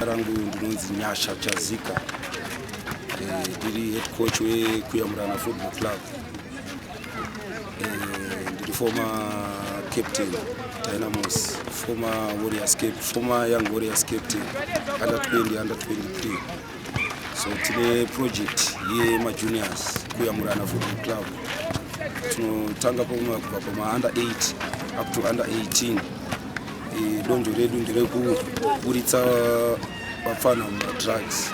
Zita rangu ndinonzi Nyasha Chazika. Ndiri head coach weKuyamurana Football Club. Ndiri former captain Dynamos, former Warriors cap, former Young Warriors captain, under 20, under 23. So tine project yemajuniors Kuyamurana Football Club. Tinotanga kubva pama under 8 up to under 18. Donjo redu nderekuburitsa vapfana mumadrugs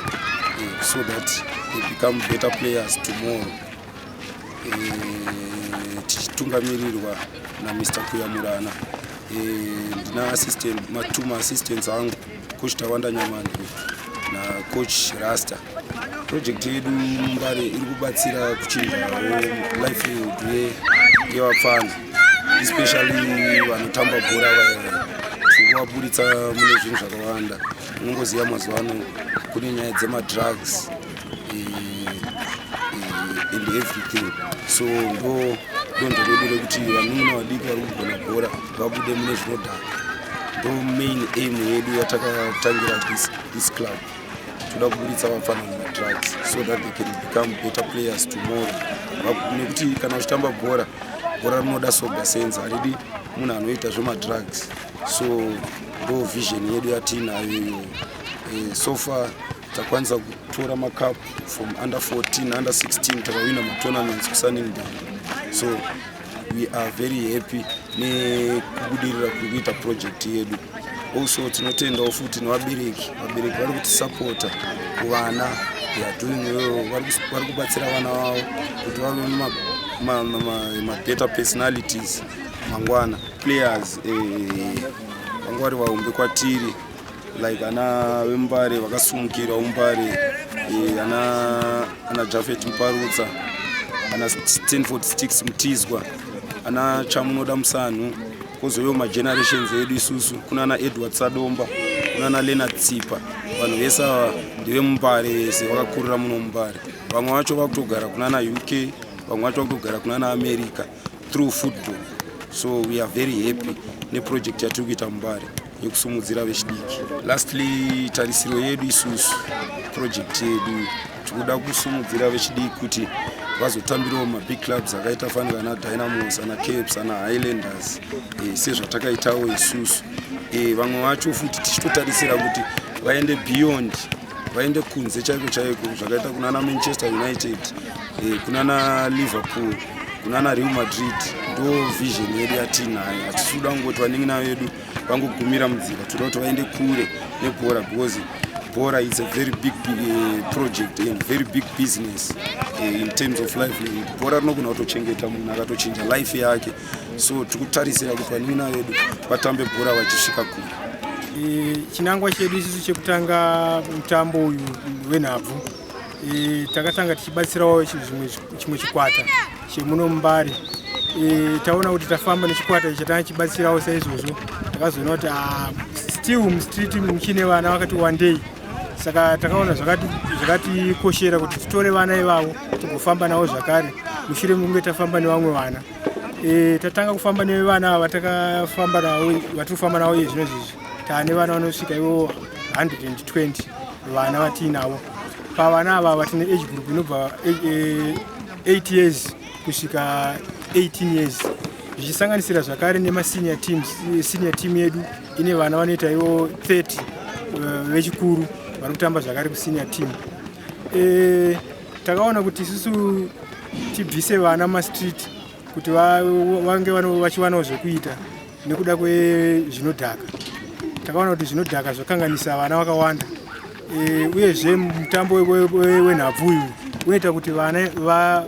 so that they become better players tomorrow. Tichitungamirirwa naMr Kuyamurana. Ndina assistant, matwo maassistants angu, Coach Tawanda Nyamandwe naCoach Rasta. Project yedu muMbare iri kubatsira kuchinjawo livelihood yevapfana, especially vanotamba bhora vaya. Tiri kuvaburitsa mune zvinhu zvakawanda. Unongoziva mazuva ano kune nyaya dzemadrugs and everything, so ndo donzo redu rekuti vanun'una vadiki vari kugona bhora vabude mune zvinodhaka. Ndo main aim yedu yatakatangira this club. Toda kuburitsa vapfana mumadrugs so that they can become better players tomorrow, nekuti kana uchitamba bhora, bhora rinoda sober sense, haridi munhu anoita zvemadrugs. So ndo vision yedu yatiinayo iyoyo. So far takwanisa kutora macup from under 14, under 16, takawina matournaments kuSunningdale, so we are very happy nekubudirira kuri kuita project yedu. Also tinotendawo futi nevabereki. Vabereki vari kutisapota kuvana. They are doing well, vari kubatsira vana vavo kuti vave mabetter personalities mangwana. Players vanga vari vahombe kwatiri, like ana veMumbare vakasumukira uMbare, ana Jafet Muparutsa, ana Stanford Sticks Mutizwa, ana Chamunoda Musanhu. Kwozoiwo magenerations edu isusu, kuna ana Edward Sadomba, kuna ana Leonard Tsipa. Vanhu vese ava ndevemuMbare, vese vakakurira muno muMbare. Vamwe vacho vakutogara kuna ana UK, vamwe vacho vakutogara kuna ana America through football. So we are very happy neproject yatiri kuita muMbare yekusumudzira vechidiki. Lastly, tarisiro yedu isusu, project yedu, tikuda kusumudzira vechidiki kuti vazotambirawo mabig clubs akaita fanika ana Dynamos, ana Caps, ana Highlanders, sezvatakaitawo isusu. Vamwe vacho futi tichitotarisira kuti vaende beyond, vaende kunze chaiko chaiko, zvakaita kunana Manchester United, kunana Liverpool, kunana Real Madrid. Ndo vision yedu yatiinayo. Hatisi kuda kungoti vanin'ina vedu vangogumira munzira. Toda kuti vaende kure nebhora, because bhora is a very big project and very big business in terms of livelihood. Bhora rinogona kutochengeta munhu, akatochinja life yake. So tikutarisira kuti vanin'ina vedu vatambe bhora vachisvika kure. Chinangwa chedu isusu chekutanga mutambo uyu wenhabvu, takatanga tichibatsirawo chimwe chikwata chemuno muMbare. Taona kuti tafamba nechikwata ichi chatanga chibatsirawo saizvozvo, takazoona kuti, ah, still mustreet muchine vana vakati wandei. Saka takaona zvakatikoshera kuti titore vana ivavo tigofamba navo zvakare mushure mekunge tafamba nevamwe vana. Tatanga kufamba nevana ava vatakafamba navo, vatiri kufamba navo iye zvino izvizvi, taane vana vanosvika ivo 120 vana vatiinavo. Pavana ava tine age group inobva 8 years kusvika 18 years, zvichisanganisira zvakare nemasenior teams. Senior team yedu ine vana vanoita ivo 30 vechikuru vari kutamba zvakare kusenior team. Takaona kuti isusu tibvise vana mumastreet kuti vange vachiwanawo zvekuita nekuda kwezvinodhaka. Takaona kuti zvinodhaka zvakanganisa vana vakawanda. Uyezve mutambo wenhabvu uyu unoita kuti vana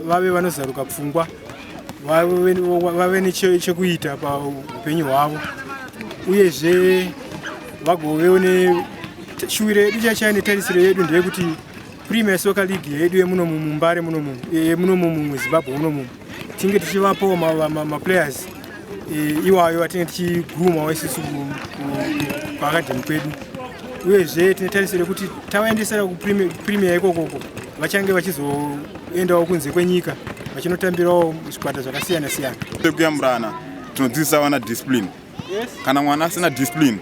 vave vanozaruka pfungwa, vave nechekuita paupenyu hwavo, uyezve vagovewo neshuwiro yedu chaichai netarisiro yedu ndeyekuti Premier Soccer League yedu yemuno muMbare munomu, yemunomu muZimbabwe munomu, tinge tichivapawo maplayers iwayo atinge tichigumawo isusu kuacademy kwedu. Uyezve tine tarisiro yekuti tavaendesera kupremier ikokoko, vachange vachizoendawo kunze kwenyika vachinotambirawo zvikwata zvakasiyana siyana. Kuyamurana tinodzidzisa vana discipline. Kana mwana asina discipline,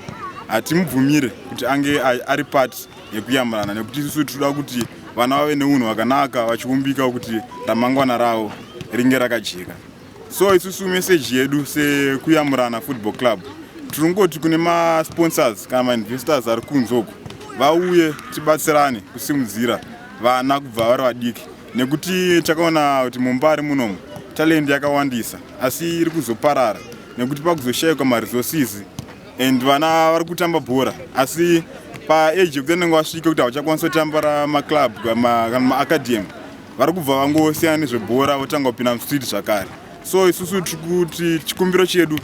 Hatimubvumire kuti ange ari part yekuyamurana, nekuti isusu tinoda kuti vana vave neunhu hwakanaka, vachiumbika kuti ramangwana ravo ringe rakajeka. So isusu message yedu sekuyamurana Football Club, tirikungoti kune masponsors kana mainvestors ari kunze uku, vauye tibatsirane kusimudzira vana kubva vari vadiki, nekuti takaona kuti muMbare munomu talent yakawandisa, asi iri kuzoparara nekuti pakuzoshayikwa maresources. And vana vari kutamba bhora, asi paage yekuti vanenge vasvike kuti havachakwanisa kutambara maclub kana maacademy, vari kubva vangosiyana nezvebhora, votanga kupinda mustreet zvakare. So isusu tiri kuti chikumbiro chedu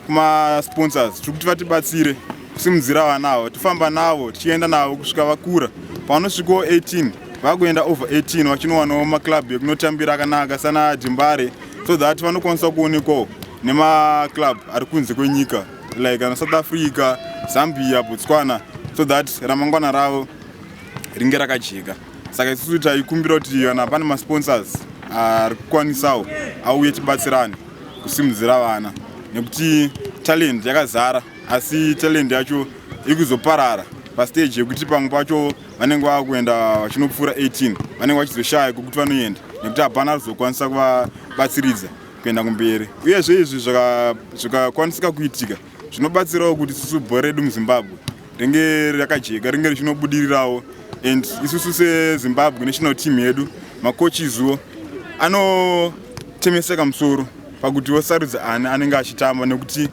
kumasponsors, tiri kuti vatibatsire kusimudzira vana ava, tifamba navo, tichienda navo kusvika vakura. Pavanosvikawo 18, vakuenda over 18, vachinowanawo maclub ekunotambira akanaka sana DeMbare, so that vanokwanisa kuonekwawo nemaclub ari kunze kwenyika, like ana South Africa, Zambia, Botswana, so that ramangwana ravo ringe rakajeka. Saka isusu taikumbira kuti kana pane masponsors ari kukwanisawo, auye tibatsirane kusimudzira vana, nekuti talent yakazara, asi talent yacho iri kuzoparara pastage yekuti pamwe pacho vanenge vakuenda vachinopfuura 18, vanenge vachizoshaya kwekuti vanoenda, nekuti hapana rizokwanisa kuvabatsiridza kuenda kumberi. Uyezve izvi zvikakwanisika kuitika, zvinobatsirawo kuti isusu bhora redu muZimbabwe ringe rakajeka, ringe richinobudirirawo. And isusu seZimbabwe national team yedu, macoacheswo anotemeseka musoro pakuti vosarudza ani anenge achitamba, nekuti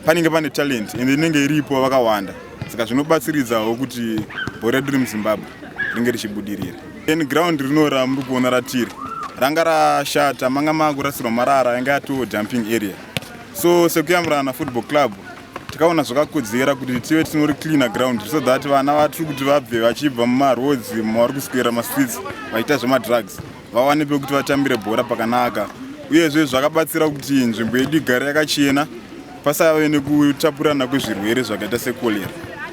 panenge pane talent and inenge iripo vakawanda. Saka zvinobatsiridzawo kuti bhora redu remuZimbabwe ringe richibudirira. And ground rino ramuri kuona ratiri ranga rashata, manga makurasirwa marara, yanga yatoo dumping area. So sekuyamurana Football Club, tikaona zvakakodzera kuti tive tinoricleana ground, so that vana vatiri kuti vabve vachibva mumaroads mavari kuswera, mastreets, vachiita zvemadrugs, vawane pekuti vatambire bhora pakanaka. Uyezve zvakabatsira kuti nzvimbo yedu igare yakachena, pasave nekutapurana kwezvirwere zvakaita sekorera.